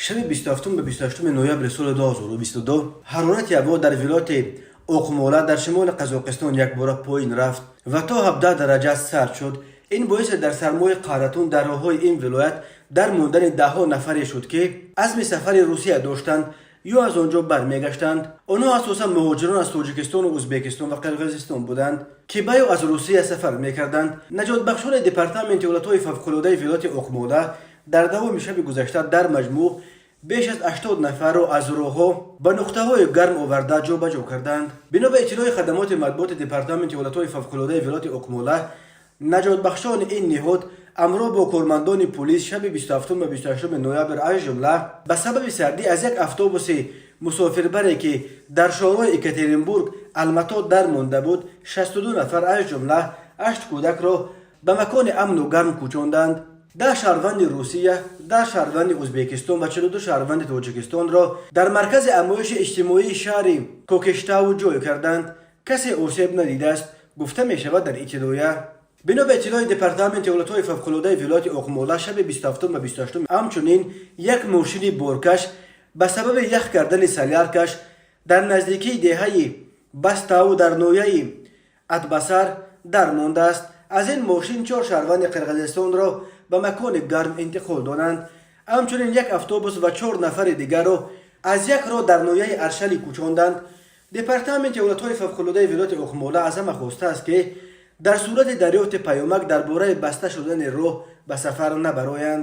Шаби 27 ба 28 ноябри соли 2022 ҳарорати ҳаво дар вилояти Оқмола дар шимоли Қазоқистон якбора поин рафт ва то 17 дараҷа сард шуд. Ин боиси дар сармои қаҳратун дар роҳҳои ин вилоят дар мондани даҳҳо нафаре шуд, ки азми сафари Русия доштанд ё аз он ҷо бармегаштанд. Онҳо асосан муҳоҷирон аз Тоҷикистону Ӯзбекистон ва Қирғизистон буданд, ки ба ё аз Русия сафар мекарданд. Наҷотбахшони Департаменти ҳолатҳои фавқулодаи вилояти Оқмола дар давоми шаби гузашта дар маҷмӯъ беш аз 80 нафарро аз роҳҳо ба нуқтаҳои гарм оварда ҷобаҷо карданд. Бино ба иттилои хадамоти матбуоти Департаменти ҳолатҳои фавқулодаи вилояти Оқмола, наҷотбахшони ин ниҳод ҳамроҳ бо кормандони пулис шаби 27 ва 28 ноябр, аз ҷумла ба сабаби сардӣ аз як автобуси мусофирбаре, ки дар шоҳроҳи Екатеринбург Алмато дар монда буд, 62 нафар, аз ҷумла 8 кӯдакро ба макони амну гарм кӯчонданд. 10 шаҳрванди Русия, 10 шаҳрванди Ӯзбекистон ва 42 шаҳрванди Тоҷикистонро дар маркази амоиши иҷтимоии шаҳри Кокештау ҷой карданд. Касе осеб надидааст, гуфта мешавад дар иттилоя. Бино ба иттилои Департаменти ҳолатҳои фавқулодаи вилояти Оқмола, шаби 27 ва 28 ҳамчунин як мошини боркаш ба сабаби ях кардани соляркаш дар наздикии деҳаи Бастау дар ноҳияи Атбасар дар мондааст. Аз ин мошин чор шаҳрванди Қирғизистонро ба макони гарм интиқол доданд. Ҳамчунин як автобус ва чор нафари дигарро аз як роҳ дар ноҳияи Аршалӣ кӯчонданд. Департаменти ҳолатҳои фавқулодаи вилояти Оқмола аз ҳама хостааст, ки дар сурати дарёфти паёмак дар бораи баста шудани роҳ ба сафар набароянд.